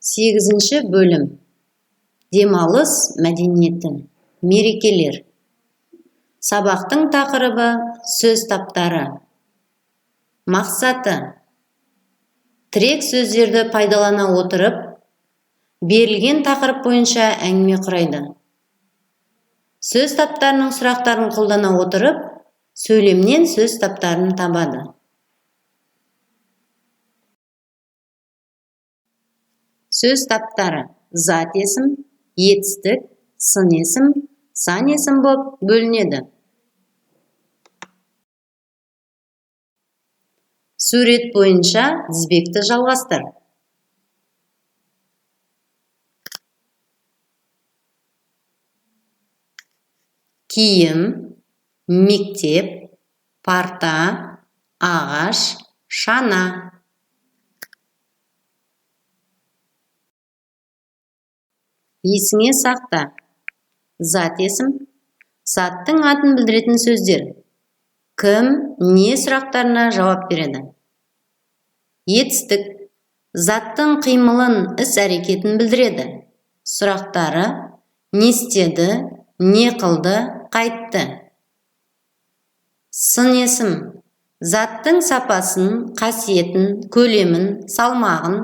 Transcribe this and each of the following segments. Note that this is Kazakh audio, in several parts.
8 бөлім. Демалыс мәдениеті. Мерекелер. Сабақтың тақырыбы сөз таптары. Мақсаты: тірек сөздерді пайдалана отырып, берілген тақырып бойынша әңгіме құрайды. Сөз таптарының сұрақтарын қолдана отырып, сөйлемнен сөз таптарын табады. Сөз таптары зат есім, етістік, сын есім, сан есім боп бөлінеді. Сурет бойынша тізбекті жалғастыр. Киім, мектеп, парта, ағаш, шана. Есіңе сақта. Зат есім, заттың атын білдіретін сөздер. Кім, не сұрақтарына жауап береді. Етістік, заттың қимылын, іс-әрекетін білдіреді. Сұрақтары: не істеді, не қылды, қайтты. Сын есім, заттың сапасын, қасиетін, көлемін, салмағын,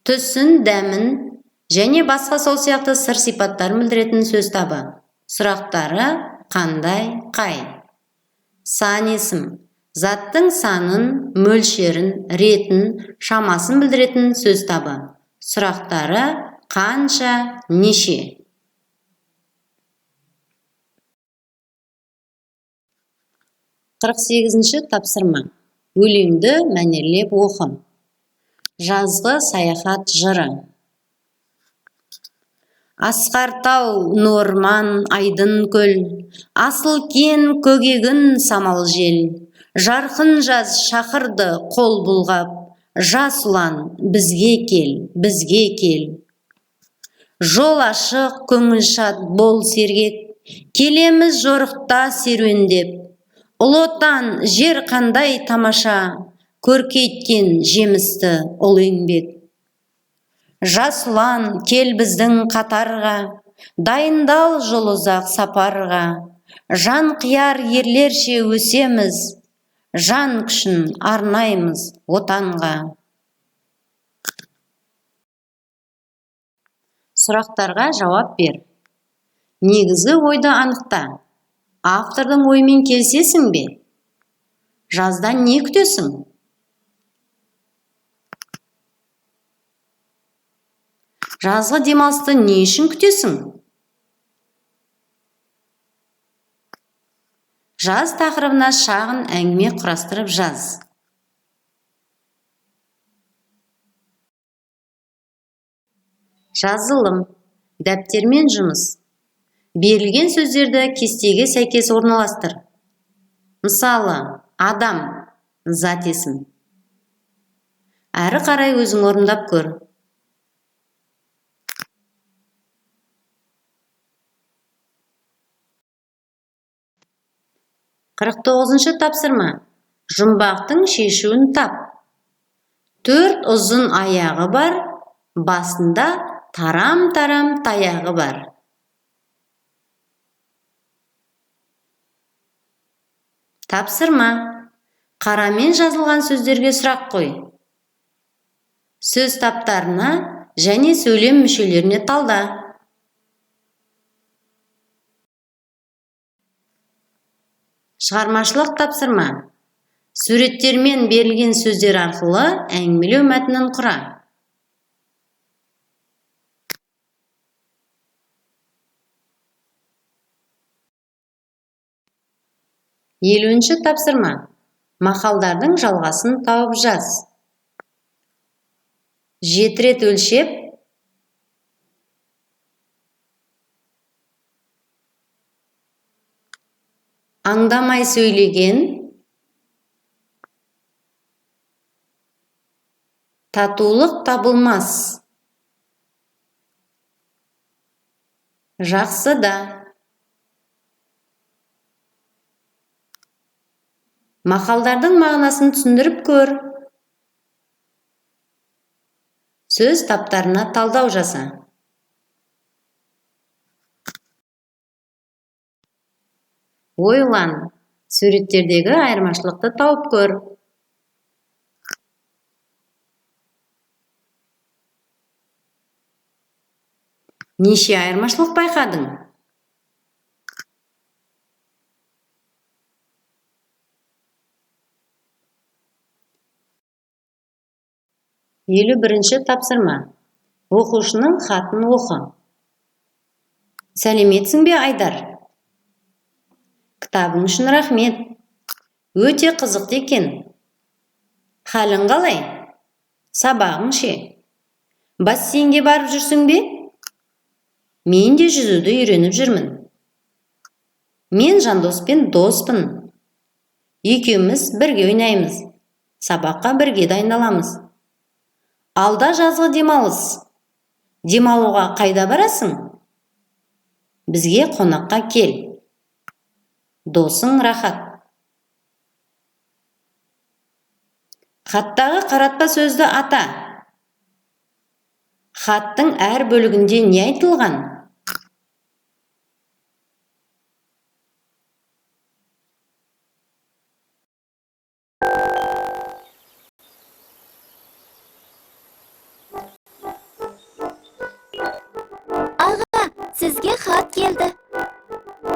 түсін, дәмін және басқа сол сияқты сыр сипаттарын білдіретін сөз табы. Сұрақтары: қандай, қай. Сан есім, заттың санын, мөлшерін, ретін, шамасын білдіретін сөз табы. Сұрақтары: қанша, неше. 48-ші тапсырма. Өлеңді мәнерлеп оқы. Жазғы саяхат жыры. Асқар тау, норман, айдын көл, асыл кен көгегін самал жел, жарқын жаз шақырды қол бұлғап, жас ұлан, бізге кел, бізге кел. Жол ашық, көңіл шат, бол сергек, келеміз жорықта серуендеп. Ұлы Отан, жер қандай тамаша, көркейткен жемісті ұлы еңбек. Жас ұлан, кел біздің қатарға, дайындал жол ұзақ сапарға. Жан қияр ерлерше өсеміз, жан күшін арнаймыз Отанға. Сұрақтарға жауап бер. Негізгі ойды анықта. Автордың ойымен келісесің бе? Жаздан не күтесің? Жазғы демалысты не үшін күтесің? Жаз тақырыбына шағын әңгіме құрастырып жаз. Жазылым. Дәптермен жұмыс. Берілген сөздерді кестеге сәйкес орналастыр. Мысалы, адам, зат есім. Әрі қарай өзің орындап көр. 49-шы тапсырма. Жұмбақтың шешуін тап. 4 ұзын аяғы бар, басында тарам-тарам таяғы бар. Тапсырма. Қарамен жазылған сөздерге сұрақ қой. Сөз таптарына және сөйлем мүшелеріне талда. Шығармашылық тапсырма. Суреттермен берілген сөздер арқылы әңгімелеу мәтінін құра. 50-ші тапсырма. Мақалдардың жалғасын тауып жаз. 7 рет өлшеп, аңдамай сөйлеген, татулық табылмас. Жақсы да. Мақалдардың мағынасын түсіндіріп көр. Сөз таптарына талдау жаса. Ойлан, суреттердегі айырмашылықты тауып көр. Неше айырмашылық байқадың? 51-ші тапсырма. Оқушының хатын оқы. Сәлеметсің бе, Айдар? Кітабың үшін рахмет. Өте қызықты екен. Халің қалай? Сабағың ше? Бассейнге барып жүрсің бе? Мен де жүзуді үйреніп жүрмін. Мен Жандоспен доспын. Екеуміз бірге ойнаймыз. Сабаққа бірге дайындаламыз. Алда жазғы демалыс. Демалуға қайда барасың? Бізге қонаққа кел. Досың Рахат. Хаттағы қаратпа сөзді ата. Хаттың әр бөлігінде не айтылған? Аға, сізге хат келді.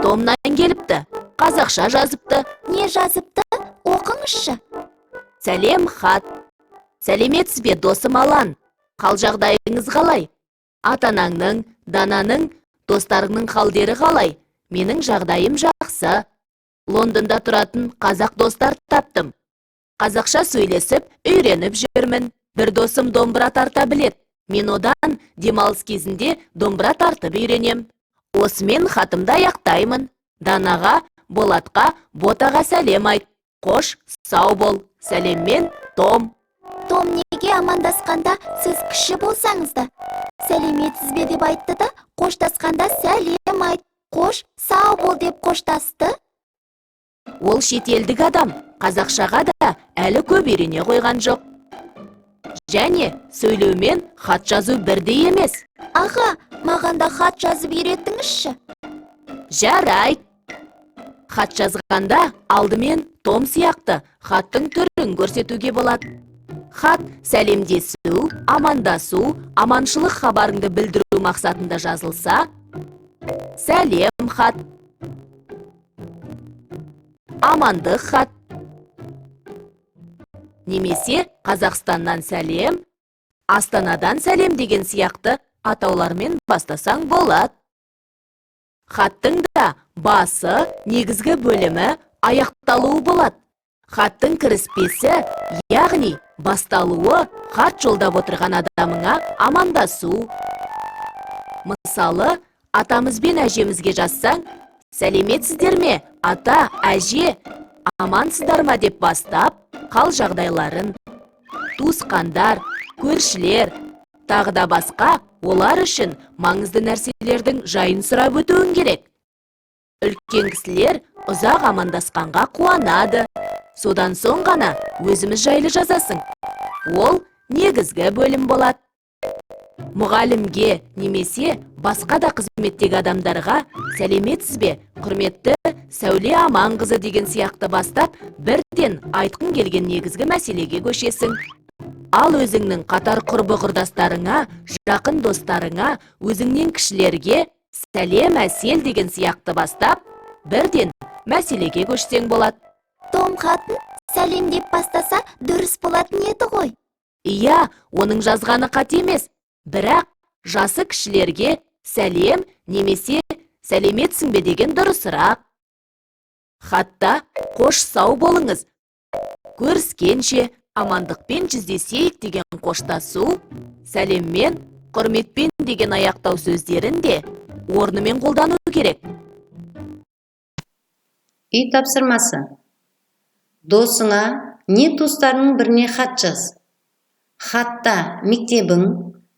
Томнан келіпті. Қазақша жазыпты. Не жазыпты? Оқыңызшы. Сәлем хат. Сәлеметсіз бе, досым Алан? Қал жағдайыңыз қалай? Ата-анаңның, Дананың, достарыңның халдері қалай? Менің жағдайым жақсы. Лондонда тұратын қазақ достар таптым. Қазақша сөйлесіп, үйреніп жүрмін. Бір досым домбыра тарта білет. Мен одан демалыс кезінде домбыра тартып үйренем. Осымен хатымды аяқтаймын. Данаға, Болатқа, Ботаға сәлем айт. Қош, сау бол. Сәлеммен, Том. Том неге амандасқанда сіз кіші болсаңыз да, сәлеметсіз бе деп айтты да, қоштасқанда сәлем айт, қош, сау бол деп қоштасты? Ол шетелдік адам, қазақшаға да әлі көп үйрене қойған жоқ. Және сөйлеумен хат жазу бірдей емес. Аға, маған да хат жазып үйретіңізші. Жарайды. Хат жазғанда алдымен Том сияқты хаттың түрін көрсетуге болады. Хат сәлемдесу, амандасу, аманшылық хабарыңды білдіру мақсатында жазылса, сәлем хат, амандық хат, немесе Қазақстаннан сәлем, Астанадан сәлем деген сияқты атаулармен бастасаң болады. Хаттың да басы, негізгі бөлімі, аяқталуы болады. Хаттың кіріспесі, яғни басталуы хат жолдап отырған адамыңа амандасу. Мысалы, атамыз бен әжемізге жазсаң, сәлеметсіздер ме, ата, әже, амансыздар ма деп бастап, қал жағдайларын, туысқандар, көршілер, тағы да басқа олар үшін маңызды нәрселердің жайын сұрап өтуің керек. Үлкен кісілер ұзақ амандасқанға қуанады. Содан соң ғана өзіміз жайлы жазасың. Ол негізгі бөлім болады. Мұғалімге немесе басқа да қызметтегі адамдарға сәлеметсіз бе, құрметті Сәуле Аманқызы деген сияқты бастап, бірден айтқың келген негізгі мәселеге көшесің. Ал өзіңнің қатар құрбы құрдастарыңа, жақын достарыңа, өзіңнен кішілерге сәлем әсел деген сияқты бастап, бірден мәселеге көшсең болады. Том хатын сәлем деп бастаса дұрыс болатын еді ғой. Иә, оның жазғаны қате емес, бірақ жасы кішілерге сәлем немесе сәлеметсің бе деген дұрысырақ. Хатта қош сау болыңыз, көріскенше амандықпен жүздесейік деген қоштасу, сәлеммен, құрметпен деген аяқтау сөздерін де орнымен қолдану керек. Үй тапсырмасы. Досыңа не туыстарының біріне хат жаз. Хатта мектебің,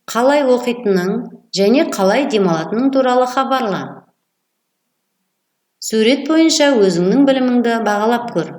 қалай оқитының және қалай демалатының туралы хабарла. Сурет бойынша өзіңнің біліміңді бағалап көр.